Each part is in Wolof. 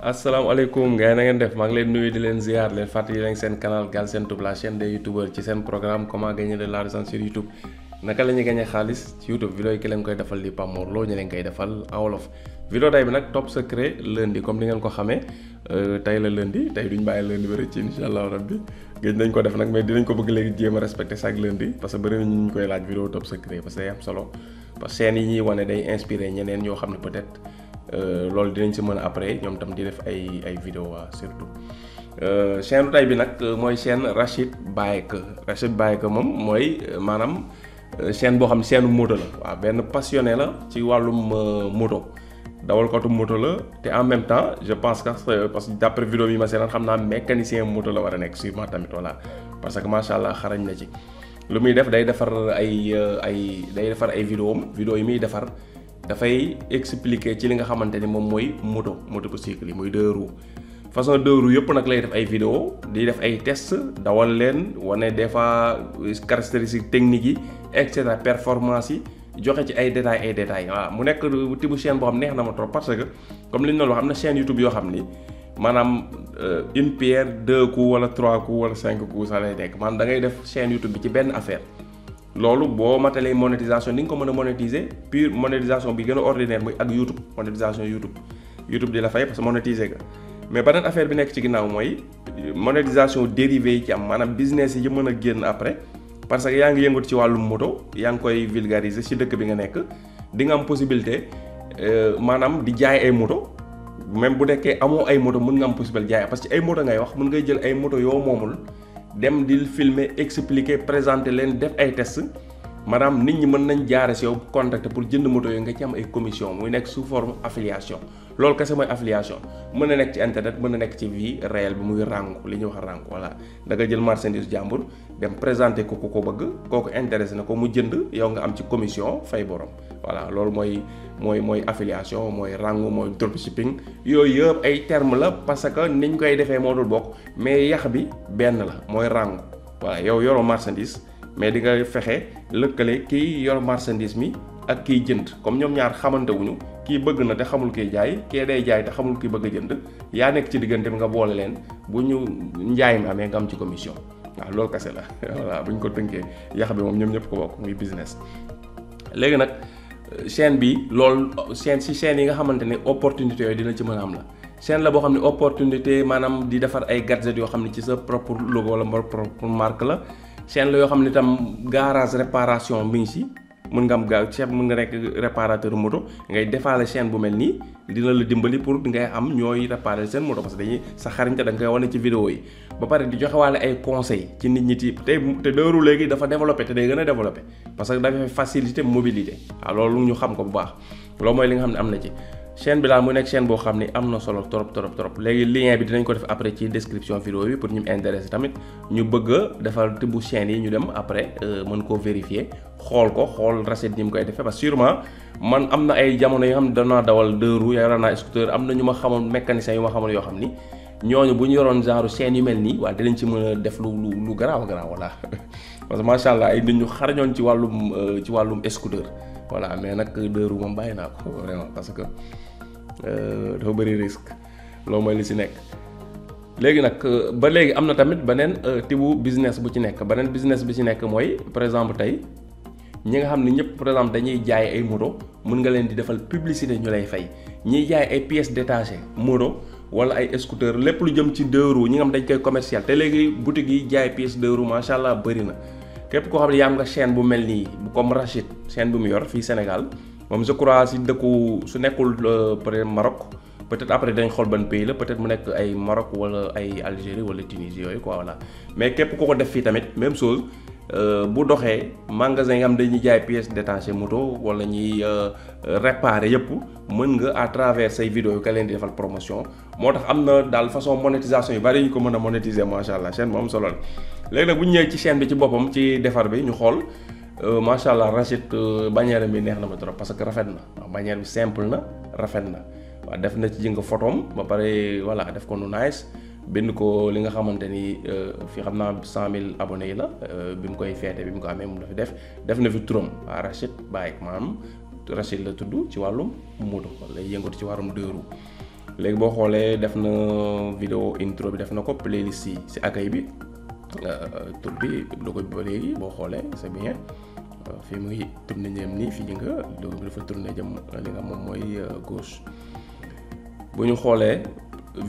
asalaamaaleykum gars yi na ngeen def maa ngi leen nuyu di leen ziar leen fàttali leen seen canal Galsen Tube la chaîne des youtubeurs ci seen programme comment gagner de l'argent sur YouTube naka la ñuy gagner xaalis ci YouTube vidéo yi ki leen koy defal di Pape Mor Lo ñu leen koy defal en wolof. vidéo tay bi nag top secret lundi comme ni ngeen ko xamee tey la lundi tey duñ bàyyi lundi bi rek ci incha allah rabbi gëj nañ ko def nag mais dinañ ko bëgg léegi jéem a respecter chaque lundi parce que bëri na ñu koy laaj vidéo top secret parce que day am solo parce que chaîne yi ñuy wane day inspiré ñeneen ñoo xam ne peut-être. loolu dinañ si mën a après ñoom tam di def ay vidéo surtout chaîne tay bi nag mooy chaîne Rachid Bayeka moom mooy maanaam chaîne boo xam ne chaîne moto la waaw benn passionné la ci wàllum moto dawalkatu moto la te en même temps je pense que parce que d'après vidéo bi ma seetaan xam naa mécanicien moto la war a nekk sûrement tamit voilà parce que macha allah xarañ na ci lu muy def day defar ay vidéo yi muy defar dafay expliquer ci li nga xamante ni moom mooy motocycle yi muy deux roues façon deux roues yëpp nag lay def ay vidéo di def ay test dawal leen wane des fois caractéristiques techniques yi et cetera performance yi joxe ci ay détails waaw mu nekk tibu chaîne boo xam neex na ma trop parce que comme li ñu doon wax am na chaîne YouTube yoo xam ni maanaam une pierre deux coups wala trois coups wala cinq coups sax lay nekk maanaam da ngay def chaîne YouTube bi ci benn affaire. loolu boo matalee monétisation ni nga ko mën a monétiser pure monétisation bi gën a ordinaire muy ak YouTube monétisation YouTube di la fay parce que monétiser nga mais beneen affaire bi nekk ci ginnaaw mooy monétisation dérivée yi ci am maanaam business yi mën a génn après parce que yaa ngi yëngatu ci wàllum moto yaa ngi koy vulgariser ci dëkk bi nga nekk di nga am possibilité maanaam di jaay ay moto même bu nekkee amoo ay moto mën nga am possibilité jaay parce que ay moto ngay wax mën ngay jël ay moto yoo moomul dem di filmer expliquer présenter leen def ay tests maanaam nit ñi mën nañ jaare si yow contacter pour jënd moto yooyu nga ci am ay commission muy nekk sous forme affiliation loolu kese mooy affiliation mën na nekk ci internet mën na nekk ci vie réelle bi muy ràngu li ñuy wax ràngu voilà da nga jël marchandise jàmbur dem présenter ko ko bëgg kooku intéressé na ko mu jënd yow nga am ci commission fay borom voilà loolu mooy affiliation mooy ràngu mooy dropshipping yooyu yëpp ay terme la parce que niñ koy defee moo dul bokk mais yax bi benn la mooy ràngu voilà yow yoroo marchandise mais di nga fexe lëkkale kii yor marchandise mi ak kiy jënd comme ñoom ñaar xamante wuñu kii bëgg na te xamul kiy jaay kii day jaay te xamul kiy bëgg a jënd yaa nekk ci diggante bi nga boole leen bu ñu njaay mi amee nga am ci commission waaw loolu kese la voilà bu ñu ko tënkee yax bi moom ñoom ñëpp ko bokk muy business. léegi nag chaîne bi loolu chaîne yi nga xamante ne opportunité yooyu dina ci mën a am la chaîne la boo xam ne opportunité maanaam di defar ay gadgets yoo xam ne ci sa propre logo wala propre marque la. chaîne la yoo xam ne itam garage réparation mi ngi si mën nga am chef mën nga nekk réparateur moto ngay defaale chaîne bu mel nii dina la dimbali pour ngay am ñooy réparer seen moto parce que dañuy sa xarañte da nga koy wane ci vidéo yi ba pare di joxewaale ay conseils ci nit ñi te deux roues léegi dafa développé te day gën a développé parce que dafay facilité mobilité waaw loolu ñu xam ko bu baax loolu mooy li nga xam ne am na ci chaîne bi daal mu nekk chaîne boo xam ne am na solo trop léegi lien bi dinañ ko def après ci description vidéo bi pour ñu intéressé tamit ñu bëgg a defal tibbu chaîne yi ñu dem après mën koo vérifier xool Rachid ni mu koy defee parce que sûrement man am na ay jamono yoo xam ne danaa dawal deux roues yoroon naa scooter am na ñu ma xamoon mécanicien yu ma xamoon yoo xam ni ñooñu bu ñu yoroon genre chaîne yu mel nii waaye dinañ ci mën a def lu garaaw voilà parce que macha allah ay nit ñu xarañoon ci wàllum scooter voilà mais nag deux roues moom bàyyi naa ko vraiment parce que dafa bëri risque loolu mooy li si nekk. léegi nag ba léegi am na tamit beneen tibu business bu ci nekk beneen business bi ci nekk mooy par exemple tey ñi nga xam ne ñëpp par exemple dañuy jaay ay moto mën nga leen di defal publicité ñu lay fay ñiy jaay ay pièces détachées moto wala ay scooter lépp lu jëm ci deux roues ñi nga xam dañ koy commercial te léegi boutique yi jaay pièces deux roues macha allah bëri na. képp koo xam ne yaa am nga chaîne bu mel nii comme Rachid chaîne bu mu yor fii Sénégal moom je crois si dëkku su nekkul peut-être Maroc peut-être après dañ xool ban pays la peut-être mu nekk ay Maroc wala ay Algérie wala Tunisie yooyu quoi voilà mais képp koo ko def fii tamit même chose bu doxee magasin yi nga xam dañuy jaay pièces détachées moto wala ñuy réparer yëpp mën nga à travers say vidéos yu ka leen di defal promotion moo tax am na daal façon monétisation yu bari ñu ko mën a monétiser macha allah chaîne moom solo la léegi nag bu ñu ñëwee ci chaîne bi ci boppam ci defar bi ñu xool macha allah Rachid bannière bi neex na ma trop parce que rafet na waaw bannière bi simple na rafet na waaw def na ci jëng photom ba pare voilà def ko nu nice bind ko li nga xamante ni fi xam naa 100 000 abonnés yi la bi mu koy feete bi mu ko amee mu dafa def na fi turam waa Rachid Bayek maanaam Rachid la tudd ci wàllum moto lay yëngatu ci wàllum deux roues léegi boo xoolee def na vidéo intro bi def na ko, playlist yi si accueil bi tur bi logo bi ba léegi boo xoolee c'est bien. fii mu ngi tourné jëm nii, fii nga logo bi dafa tourné jëm li nga moom mooy gauche. bu ñu xoolee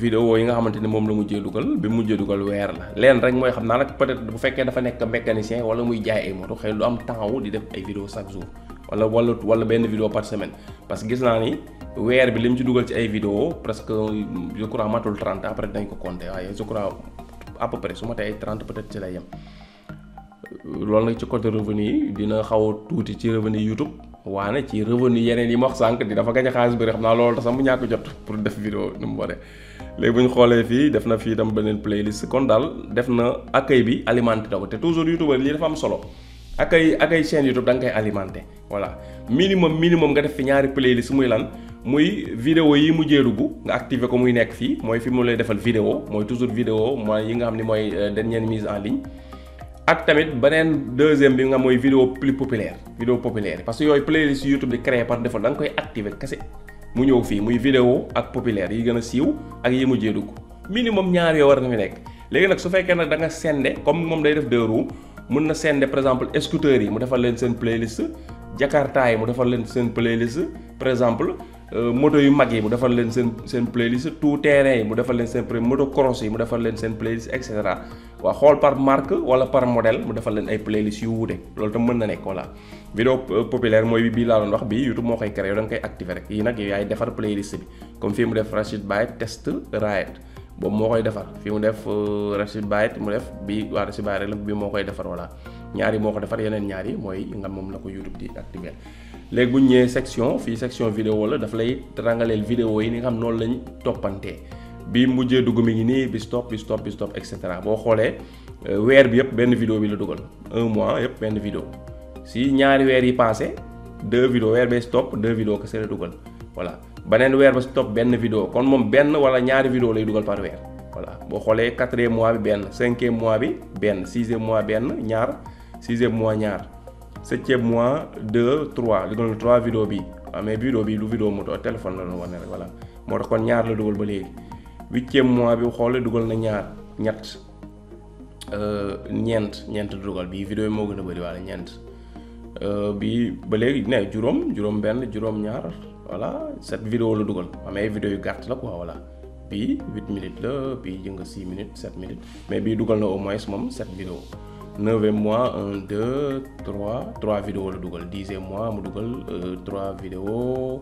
vidéo yi nga xamante ni moom la mujjee dugal, bi mujjee dugal weer la, leen rek mooy xam naa nag peut-être bu fekkee dafa nekk mécanicien wala muy jaay ay moto, xëy du am temps wu di def ay vidéo chaque jour wala benn vidéo par semaine, parce que gis naa ni weer bi li mu ci dugal ci ay vidéo presque je crois matul 30, après dañ ko compter waaye je crois à peu près su ma tey ay 30 peut-être ci lay yem. loolu nag ci côté revenu yi dina xaw a tuuti ci revenu YouTube, waane ci revenu yeneen yi ma wax sànq di dafa gañ a xaalis bëri, xam naa loolu tax sax mu ñàkk jot pour def vidéo ni mu waree. léegi bu ñu xoolee fii def na fii tam beneen playlist, kon daal def na accueil bi alimenté na ko, te toujours YouTube lii dafa am solo. accueil chaîne YouTube da nga koy alimenté, voilà minimum nga def fi ñaari playlist muy lan, muy vidéo yi mujjee dugg nga activé ko muy nekk fii, mooy fi mu lay defal vidéo, mooy toujours vidéo mooy yi nga xam ni mooy dernière mise en ligne. ak tamit beneen deuxième bi nga mooy vidéo plus populaire, parce que yooyu playlist YouTube di créé par défaut da nga koy activé kese mu ñëw fii muy vidéo ak populaire yi gën a siiw ak yi mujjee dugg, minimum ñaar yoo war na fi nekk. léegi nag su fekkee nag da nga sende, comme moom day def 2 roues, mun na sende par exemple scooter yi mu defal leen seen playlist, jakarta yi mu defal leen seen playlist, par exemple moto yu mag yi mu defal leen seen playlist, tout terrain yi mu defal leen seen moto cross yi mu defal leen seen playlist, et cetera. waa xool par marque wala par modèle mu defal leen ay playlist yu wuute, loolu tam mën na nekk. voilà vidéo populaire mooy bii laa doon wax, bii YouTube moo koy créé, da nga koy activé rek. yii nag yow yaay defar playlist bi, comme fii mu def Rashid Byte test ride boobu moo koy defar, fii mu def Rashid Byte mu def bii waa Rashid Byte rek la bii moo koy defar. voilà ñaari moo ko defar, yeneen ñaari mooy nga moom la ko YouTube di activé. léegi bu ñu ñëwee section, fii section vidéo la, daf lay rangaleel vidéo yi ni nga xam noonu lañ toppantee. bi mujjee dugg mi ngi nii bi stop et cetera. boo xoolee weer bi yëpp benn vidéo bi la dugal, 1 mois yëpp benn vidéo. si ñaari weer yi passé 2 vidéos, weer bee stop 2 vidéos kese la dugal. voilà beneen weer ba stop benn vidéo, kon moom benn wala ñaari vidéo lay dugal par weer. voilà boo xoolee 4e mois bi benn, 5e mois bi benn, 6e mois benn ñaar, 6e mois ñaar, 7e mois 2 3 dugal na 3 vidéos bi. waaw mais vidéo bi lu vidéo moto téléphone la doon wane rek. voilà moo tax kon ñaar la dugal ba léegi. 8e mois bi xoolee dugal na ñeent dugal, bii vidéo yi moo gën a bëri wala ñeent. bii ba léegi ne juróom benn juróom ñaar, voilà 7 vidéo la dugal, amee vidéo yu gàtt la quoi. voilà bii 8 minutes la, bii jënga 6 minutes 7 minutes, mais bii dugal na au moins moom 7 vidéo. 9e mois 1 2 3 vidéo la dugal. 10e mois mu dugal 3 vidéo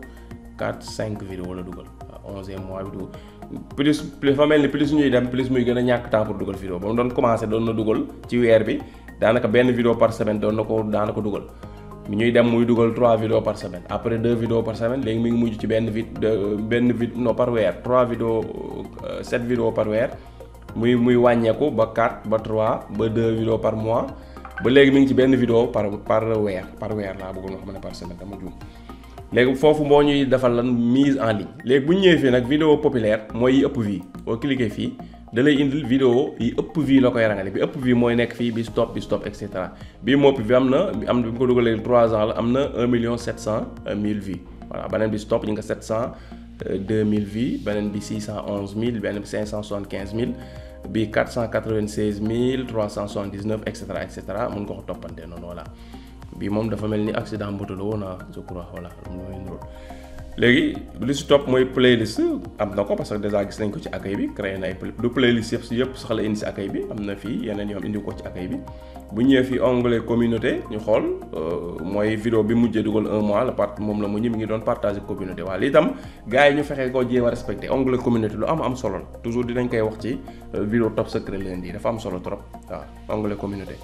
4 5 vidéo la dugal. 11e mois bi dugal plus fa mel ni plus ñuy dem plus muy gën a ñàkk temps pour dugal vidéo. ba mu doon commencé doon na dugal ci weer bi daanaka benn vidéo par semaine doon na ko dugal. mi ñuy dem muy dugal 3 vidéos par semaine, après 2 vidéos par semaine, léegi mi ngi mujj ci non par weer 3 vidéos 7 vidéos par weer, muy wàññeeku ba 4 ba 3 ba 2 vidéos par mois, ba léegi mi ngi ci benn vidéo par weer laa bëggoon wax ma ne par semaine dama juum. léegi foofu moo ñuy defal lan mise en ligne. léegi bu ñu ñëwee fii nag vidéo populaire mooy yi ëpp vie, boo cliquer fii da lay indil vidéo yi ëpp vie la koy rangale. bi ëpp vie mooy nekk fii bi stop et cetera. bii moo ëpp vie am na bi mu ko dugalee 3 ans la am na 1 700 000 vues. voilà beneen bi stop ñu nga 702 000 vues, beneen bi 611 000, beneen bi 575 000, bi 496 379 et cetera mun nga ko toppantee noonu. voilà bii moom dafa mel ni accident moto la woon je crois. voilà léegi li si topp mooy playlist, am na ko parce que déjà gis nañ ko ci accueil bi, créé na ay du playlist yëpp sax la indi si accueil bi, am na fii yeneen yoo xam indi ko ci accueil bi. bu ñëwee fii onglet communauté ñu xool mooy vidéo bi mujjee dugal 1 mois la moom la mujj mi ngi doon partager communauté. waaw lii tam gars yi ñu fexe koo jéem a respecté onglet communauté lu am solo la, toujours dinañ koy wax ci vidéo top secret leen di dafa am solo trop. waaw onglet communauté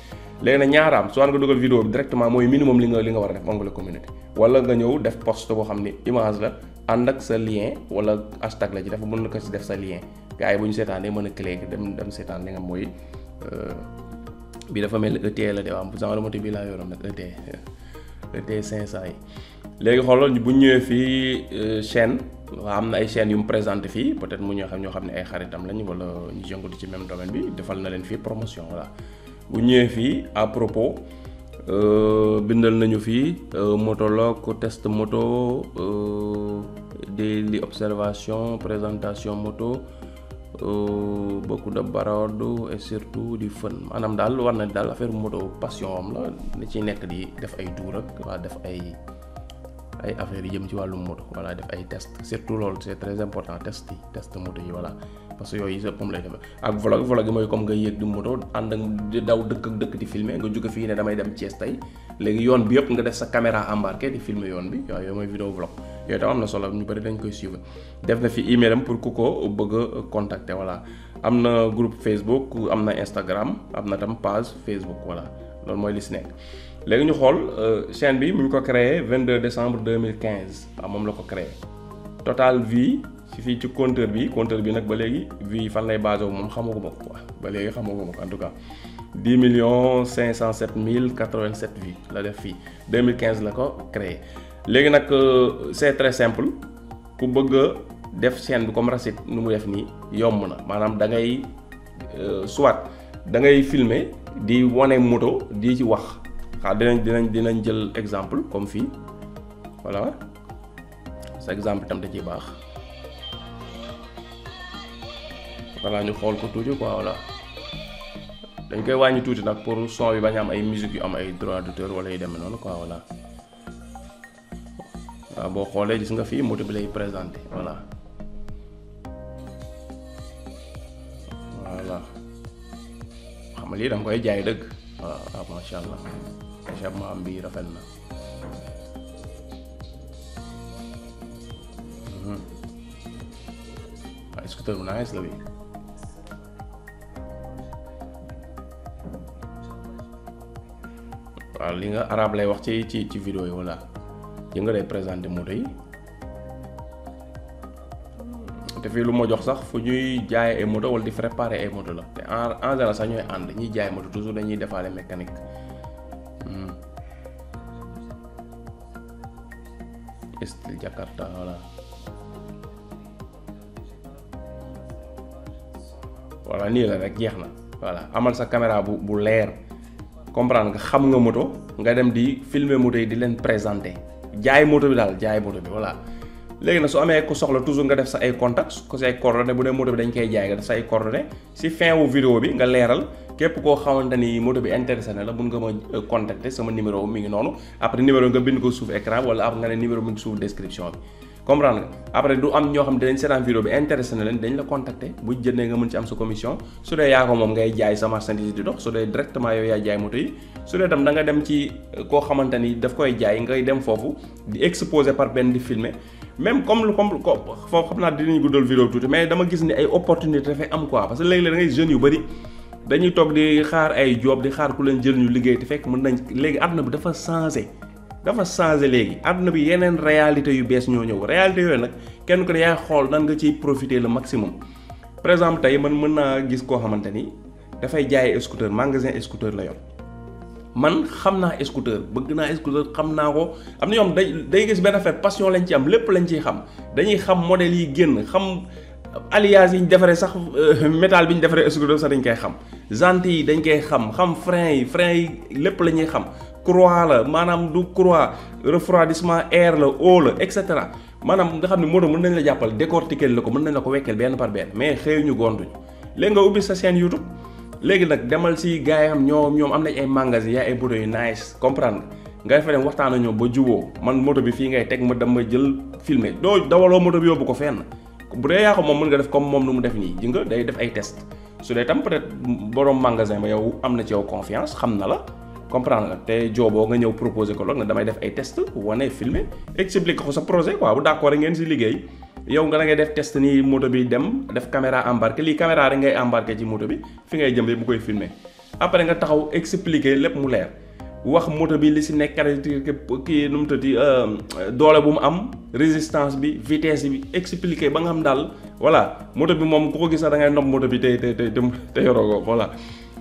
léegi nag ñaaraam soit nga dugal vidéo bi directement mooy minimum li nga war a def onglet communauté, wala nga ñëw def post boo xam ni image la ànd ak sa lien wala hashtag la ci dafa mën na ko si def sa lien, gars yi bu ñu seetaan day mën a cliquer dem seetaan li nga mooy bi dafa mel ni ET la de waaw genre moto bi laa yoroon nag ET 500 yi. léegi xoolal bu ñëwee fii chaîne, waa am na ay chaînes yu mu présenté fii, peut-être mu ñoo xam ne ay xaritam lañ wala ñu yëngatu ci même domaine bi, defal na leen fii promotion. voilà bu ñëwee fii à propos bindal nañu fii motologue test moto daily observation, présentation moto, beaucoup de barode et surtout du fun maanaam daal war na daal affaire moto passion am la ni ci nekk di def ay tour ak waa def ay affaires yi jëm ci wàllum moto voilà def ay test surtout loolu c'est très important test moto yi voilà parce que yooyu yëpp moom lay def ak vlog yi mooy comme nga yéeg di moto ànd ak di daw dëkk ak dëkk di filmer nga jóge fii ne damay dem Thiès tey léegi yoon bi yëpp nga def sa caméra embarqué di filmer yoon bi waaw yooyu mooy vidéo vlog yooyu tam am na solo ñu bëri dañ koy suivre def na fi email am pour ku ko bëgg a contacter voilà am na groupe Facebook am na Instagram am na tam page Facebook voilà loolu mooy li si nekk léegi ñu xool chaîne bi mu ngi ko créé 22 décembre 2015 waaw moom la ko créé total vie ci fii ci compteur bi nag ba léegi vie fan lay basé wu moom xamaguma ko quoi ba léegi xamaguma ko en tout cas 10 507 087 vues la def fii 2015 la ko créé léegi nag c'est très simple ku bëgg a def chaîne bi comme Rachid nu mu def nii yomb na maanaam da ngay soit da ngay filmer di wane moto di ci wax xaa dinañ jël exemple comme fii voilà sa exemple tam da ciy baax voilà ñu xool ko tuuti quoi voilà dañ koy wàññi tuuti nag pour son bi bañ am ay musique yu am ay droit d'auteur wala yu demee noonu quoi voilà waaw boo xoolee gis nga fii moto bi lay présenté voilà xam nga lii da nga koy jaay dëgg waaw macha allah échappement bi rafet na waaw scooter bu nice la bi waaw li nga arabe lay wax ci vidéo yi voilà yi nga day présenté moto yi te fii lu ma jox sax fu ñuy jaay ay moto wala di préparer ay moto la te en général sax ñooy ànd ñuy jaay moto toujours dañuy defaale mécanique style Jakarta voilà nii la rek jeex na voilà amal sa caméra bu leer comprendre nga xam nga moto nga dem di filmer moto yi di leen présenter jaay moto bi daal jaay moto bi voilà léegi nag su amee ko soxla toujours nga def sa ay contacts ko sa ay coordonnées bu dee moto bi dañ koy jaay nga def sa ay coordonnées si fin wu vidéo bi nga leeral képp koo xamante ni moto bi intéressé na la mun nga ma contacter sama numéro mi ngi noonu après numéro nga bind ko suuf écran wala après nga ne numéro mi ngi suuf description bi comprendre nga après du am ñoo xam ne dañ seetaan vidéo bi intéressé na leen dañ la contacter bu jëndee nga mën ci am sa commission su dee yaa ko moom ngay jaay sa marchandise di dox su dee directement yow yaa jaay moto yi su dee tam da nga dem ci koo xamante ni daf koy jaay ngay dem foofu di exposer par benn di filmer même comme foofu xam naa dinañ guddal vidéo tuuti mais dama gis ni ay opportunité dafay am quoi parce que léegi-léeg da ngay jeunes yu bëri dañuy toog di xaar ay job di xaar ku leen jël ñu liggéey te fekk mën nañ léegi àdduna bi dafa changé léegi àdduna bi yeneen réalité yu bees ñoo ñëw réalité yooyu nag kenn ko ne yaay xool nan nga ciy profiter le maximum par exemple tey man mën naa gis koo xamante ni dafay jaay scooter magasin scooter la yor man xam naa scooter bëgg naa scooter xam naa ko am na ñoom day gis benn affaire passion lañ ci am lépp lañ ciy xam dañuy xam modèle yi génn xam alliage yi ñu defaree sax métal bi ñu defaree scooter sax dañ koy xam jantes yi dañ koy xam frein yi lépp la ñuy xam croix la maanaam du croix refroidissement air la eau la et cetera maanaam nga xam ne moto mën nañ la jàppal décortiquer la ko mën nañ la ko wekkeel benn par benn mais xëyuñu gontuñu léegi nga ubbi sa chaîne YouTube léegi nag demal si gars yi am ñoom am nañ ay magasin yaa ay moto yu nice comprendre nga fa dem waxtaan ak ñoom ba juboo man moto bi fii ngay teg ma dama jël filmer doo dawaloo moto bi yóbbu ko fenn bu dee yaa ko moom mën nga def comme moom nu mu def nii ji nga day def ay test su dee tam peut-être borom magasin ba yow am na ci yow confiance xam na la comprendre nga te jooboo nga ñëw proposer ko loolu nga damay def ay test wane filmer expliquer ko sa projet quoi bu d'accord ngeen si liggéey yow nga da ngay def test nii moto bi dem def caméra embarqué lii caméra rek ngay embarqué ci moto bi fi ngay jëm bu koy filmer après nga taxaw expliquer lépp mu leer wax moto bi li si nekk kii nu mu tëddi doole bu mu am résistance bi vitesse bi expliquer ba nga xam daal voilà moto bi moom ku ko gis sax da ngay nopp moto bi te yoroo ko voilà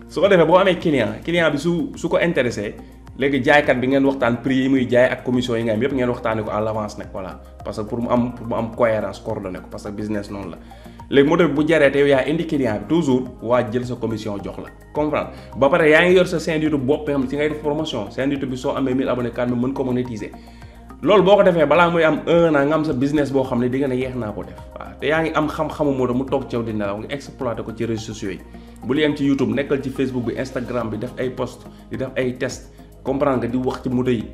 su ko defee boo amee client bi su ko intéressé léegi jaaykat bi ngeen waxtaan prix yi muy jaay ak commission yi nga am yépp ngeen waxtaanee ko à l'avance nag voilà parce que pour mu am cohérence coordonné ko parce que business noonu la léegi moto bi bu jaree te yow yaa indi client bi toujours waa jël sa commission jox la comprendre ba pare yaa ngi yor sa chaîne YouTube bopp nga xam ci ngay def promotion chaîne YouTube bi soo amee 1000 abonnés kan mën ko monétiser loolu boo ko defee balaa muy am 1 an nga am sa business boo xam ne di nga ne yeex naa ko def waaw te yaa ngi am xam-xamu moto mu toog ceew di nelaw nga exploité ko ci réseaux sociaux yi bu li am ci YouTube nekkal ci Facebook bi Instagram bi def ay post di def ay test comprendre nga di wax ci moto yi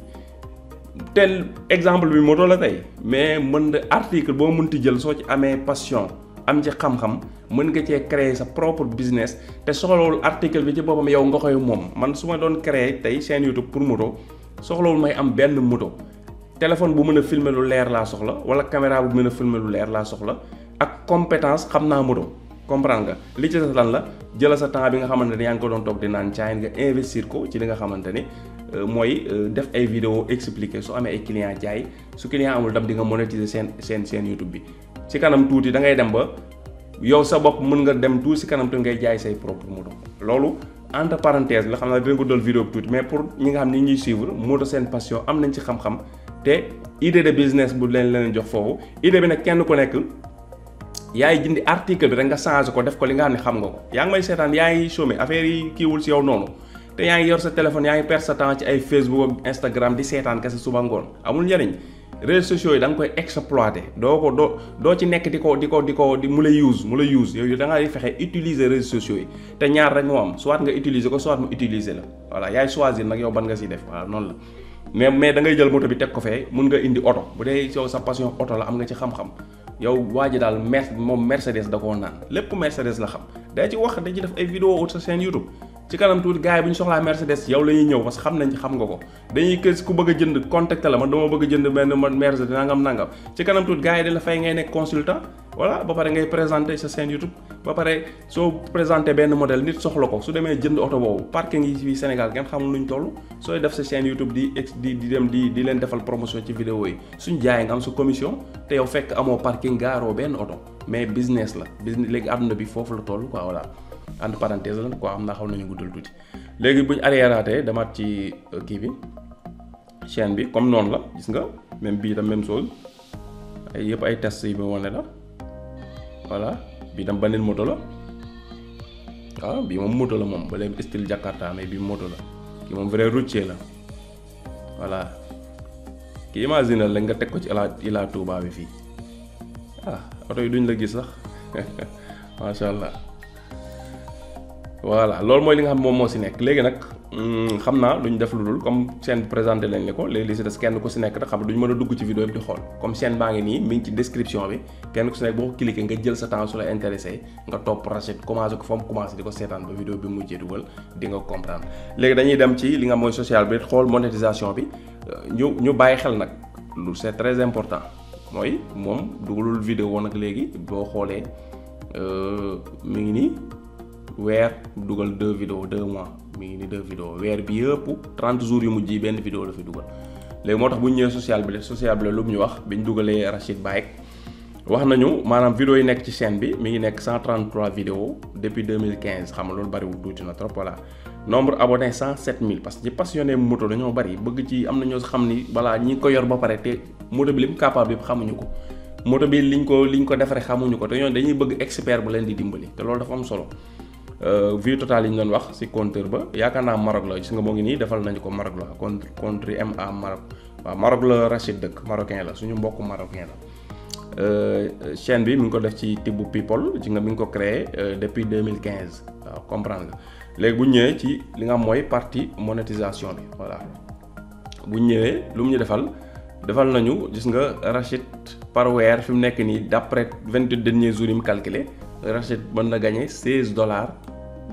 tel exemple bi moto la tey mais mën nga article boo mënti jël soo ci amee passion am ci xam-xam mën nga cee créer sa propre business te soxlawul article bi ci boppam yow nga koy moom man su ma doon créer tey chaîne YouTube pour moto soxlawul may am benn moto téléphone bu mën a filmer lu leer laa soxla wala caméra bu mën a filmer lu leer laa soxla ak compétence xam naa moto comprendre nga li ci lan la jëla sa temps bi nga xamante ne yaa ngi ko doon toog di naan caay nga investir ko ci li nga xamante ni mooy def ay vidéo expliquer su amee ay client jaay su client amul dam di nga monétiser seen YouTube bi ci kanam tuuti da ngay dem ba yow sa bopp mën nga dem tuuti ci kanam te ngay jaay say propre moto loolu entre parenthèse la xam naa dinañ ko doon vidéo bi tuuti mais pour ñi nga xam ni ñuy suivre moto seen passion am nañ ci xam-xam te idée de business bu leen jox foofu idée bi nag kenn ku nekk yaay jëndi article bi rek nga changé ko def ko li nga xam ne xam nga ko yaa ngi may seetaan yaa ngi chômé affaire yi kiiwul si yow noonu te yaa ngi yor sa téléphone yaa ngi perdre sa temps ci ay Facebook ak Instagram di seetaan kese suba ngoon amul njëriñ réseaux sociaux yi da nga koy exploiter doo ci nekk di mu lay use yow da ngay fexe utiliser réseaux sociaux yi te ñaar rek moo am soit nga utiliser ko soit mu utiliser la voilà yaay choisir nag yow ban nga siy def voilà noonu la mais da ngay jël moto bi teg ko fee mun nga indi oto bu dee yow sa passion oto la am nga ci xam-xam yow waa ji daal moom Mercedes da koo naan lépp Mercedes la xam day ci wax da ci def ay vidéo ut sa chaîne YouTube ci kanam tuuti gars yi bu ñu soxlaa Mercedes yow la ñuy ñëw parce que xam nañ xam nga ko dañuy kës ku bëgg a jënd contacté la man dama bëgg a jënd benn Mercedes nangam ci kanam tuuti gars yi dañ la fay ngay nekk consultant voilà ba pare ngay présenter sa chaîne YouTube ba pare soo présenter benn modèle nit soxla ko su demee jënd oto boobu parking yi fii Sénégal kenn xamul nuñ toll sooy def sa chaîne YouTube di dem di leen defal promotion ci vidéo yi suñ jaayee nga am sa commission te yow fekk amoo parking gaaroo benn oto mais business la léegi àdduna bi foofu la toll quoi voilà entre parenthèse la quoi am naa xaw nañu guddal tuuti léegi buñ arriéraatee demaat ci kii bi chaîne bi comme noonu la gis nga même bii tam même chose ay yëpp ay tests yi mu wane la voilà bii tam beneen moto la waaw bii moom moto la moom ba léegi style Jakarta mais bii moto la kii moom vrai routier la voilà ki imagine la nga teg ko ci Ila Touba bi fii oto yi duñ la gis sax macha allah voilà loolu mooy li nga xam moom moo si nekk léegi nag xam naa duñ def lu dul comme chaîne présenté lañ la ko léegi li si des kenn ku si nekk rek xam duñ mën a dugg ci vidéo bi di xool comme chaîne baa ngi nii mi ngi ci description bi kenn ku si nekk boo ko cliquer nga jël sa temps su la intéressé nga topp Rachid commencé ko fa mu commencé di ko seetaan ba vidéo bi mujjee dugal di nga comprendre léegi dañuy dem ci li nga mooy social bi xool monétisation bi ñu bàyyi xel nag lu c'est très important mooy moom dugalul vidéo nag léegi boo xoolee mi ngi nii weer dugal 2 vidéos 2 mois mi ngi ni 2 vidéos weer bi yëpp 30 jours yu mujj yi benn vidéo la fi dugal léegi moo tax bu ñu ñëwee social bi la lu mu ñu wax bi ñu dugalee Rachid Bike wax nañu maanaam vidéo yi nekk ci chaîne bi mi ngi nekk 133 vidéos depuis 2015 xam nga loolu bariwul tuuti na trop voilà nombre abonné 107000 parce que ci passionné moto dañoo bari bëgg ci am na ñoo xam ni voilà ñi ko yor ba pare te moto bi li mu capable yëpp xamuñu ko moto bi liñ ko defaree xamuñu ko te ñoom dañuy bëgg expert bu leen di dimbali te loolu dafa am solo. Vue totale yi ñu doon wax ci compteur ba yaakaar naa Maroc la gis nga moo ngi nii defal nañu ko Maroc la contre MA Maroc waaw Maroc la Rachid dëkk marocain la suñu mbokk marocain la chaîne bi mi ngi ko def ci Tibu People ci nga mi ngi ko créé depuis 2015 waaw comprendre nga léegi bu ñëwee ci li nga xam mooy partie monétisation bi voilà bu ñëwee lu mu ñu defal nañu gis nga Rachid par weer fi mu nekk nii d'après 28 derniers jours yi mu calculé Rachid mën na gagné $16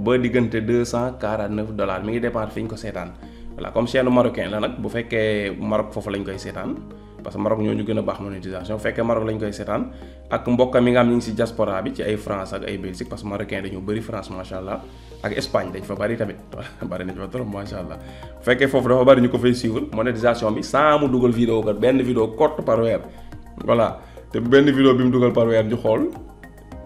ba diggante $249 mi ngi départ fi ñu ko seetaan voilà comme chaîne marocain la nag bu fekkee Maroc foofu lañ koy seetaan parce que Maroc ñoo ñu gën a baax monétisation bu fekkee Maroc lañ koy seetaan ak mbokkam mi nga xam ñu ngi ci diaspora bi ci ay France ak ay Belgique parce que marocain dañu bëri France macha allah ak Espagne dañ fa bëri tamit bëri nañ fa trop macha allah bu fekkee foofu dafa bëri ñu ko fay suivre monétisation bi sans mu dugal vidéo kat benn vidéo courte par weer voilà te benn vidéo bi mu dugal par weer ñu xool.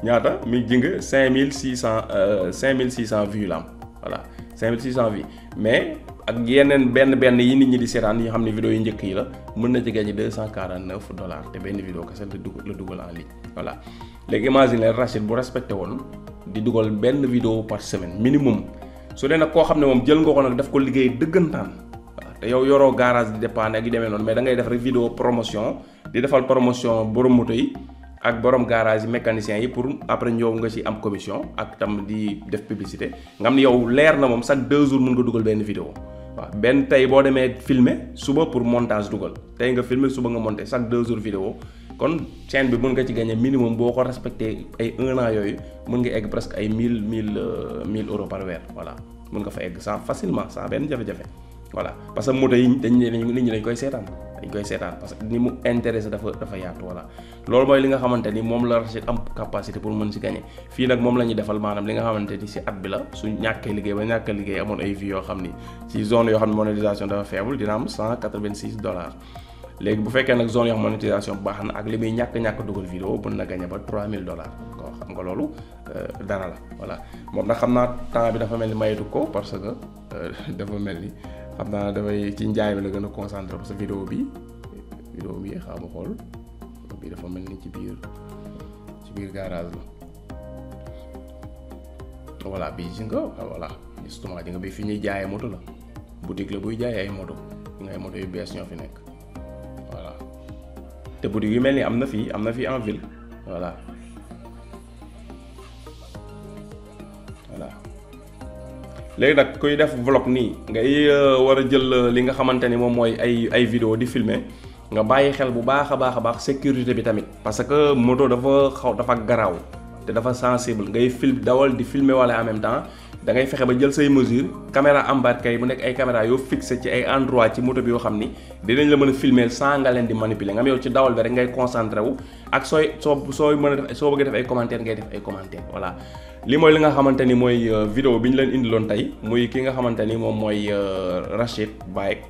ñaata mi ji nga 5600 vues la am voilà 5600 vues mais ak yeneen benn yi nit ñi di seetaan yi xam ne vidéo yu njëkk yi la mën na ci gagné $249 te benn vidéo kese la dugal en ligne voilà léegi imagine leen Rachid bu respecté woon di dugal benn vidéo par semaine minimum su dee nag koo xam ne moom jël nga ko nag daf ko liggéey dëggantaan waaw te yow yoroo garage di dépanner ak yu demee noonu mais da ngay def rek vidéo promotion di defal promotion borom moto yi ak borom garage yi mécaniciens yi pour après ñëw nga ci am commission ak tam di def publicité nga xam ne yow leer na moom chaque 2 jours mën nga dugal benn vidéo waaw benn tey boo demee filmer suba pour montage dugal tey nga filmer suba nga monter chaque 2 jours vidéo kon chaîne bi mën nga ci gagner minimum boo ko respecté ay 1 an yooyu mën nga egg presque ay 1000 euros par weer voilà mën nga fa egg sans facilement sans benn jafe-jafe voilà parce que moto yi nit ñi dañ koy seetaan parce que ni mu intéressé dafa yaatu voilà loolu mooy li nga xamante ni moom la Rachid am capacité pour mën si gagner fii nag moom la ñuy defal maanaam li nga xamante ni si at bi la su ñàkkee liggéey amoon ay vues yoo xam ni ci zone yoo xam ne monétisation dafa faible dina am $186 léegi bu fekkee nag zone yoo xam monétisation bu baax na ak li muy ñàkk dugal vidéo mën na gagner ba $3000 ko xam nga loolu dara la voilà moom nag xam naa temps bi dafa mel ni mayetu ko parce que dafa mel ni xam naa dafay ci njaay mi la gën a concentré parce que vidéo bi xaw ma xool bi dafa mel ni ci biir garage la voilà bii gis nga voilà justement di nga bi fi ñuy jaayee moto la boutique la buy jaayee ay moto ay moto yu bees ñoo fi nekk voilà te boutique yu mel ni am na fii en ville voilà léegi nag kuy def vlog nii ngay war a jël li nga xamante ni moom mooy ay vidéo di filmer nga bàyyi xel bu baax a baax sécurité bi tamit parce que moto dafa garaaw te dafa sensible ngay dawal di filmer wala en même temps da ngay fexe ba jël say mesures caméra embarquée yi mu nekk ay caméra yoo fixé ci ay endroit ci moto bi yoo xam ni dinañ la mën a filmer sans nga leen di manipuler nga am yow ci dawal bi rek ngay concentré wu ak sooy mën a def soo bëggee def ay commentaire ngay def ay commentaire voilà li mooy li nga xamante ni mooy vidéo bi ñu leen indiloon tey muy ki nga xamante ni moom mooy Rachid Bike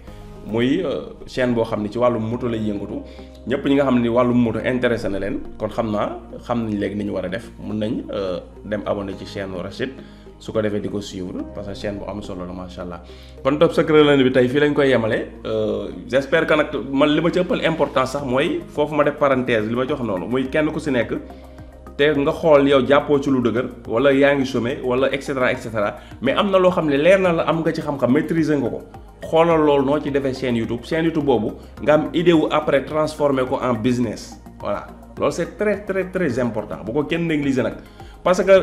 muy chaîne boo xam ne ci wàllum moto lay yëngatu ñëpp ñi nga xam ne wàllum moto intéressé na leen kon xam nañ léegi ni ñu war a def mun nañ dem abonné ci chaîne Rachid su ko defee di ko suivre parce que chaîne bu am solo la macha allah kon Top Secret Lundi bi tey fii lañ koy yemale j'espère que nag man li ma ci ëppal importance sax mooy foofu ma def parenthèse li ma jox noonu muy kenn ku si nekk te nga xool yow jàppoo ci lu dëgër wala yaa ngi chômé wala et cetera mais am na loo xam ne leer na la am nga ci xam-xam maîtriser nga ko xoolal loolu noo ci defee chaîne YouTube boobu nga am idée wu après transformer ko en business voilà loolu c'est très très très important bu ko kenn négliger nag parce que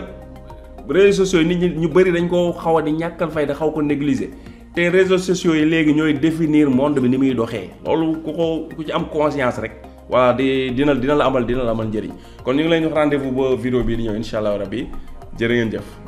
réseaux sociaux yi nit ñi ñu bëri dañ ko xaw a di ñàkkal fayda xaw ko négliger te réseaux sociaux yi léegi ñooy définir monde bi ni muy doxee loolu ku ci am conscience rek voilà dina la amal njëriñ kon ñu ngi leen di wax rendez-vous ba vidéo bii di ñëw incha allah rabbi jërë ngeen jëf.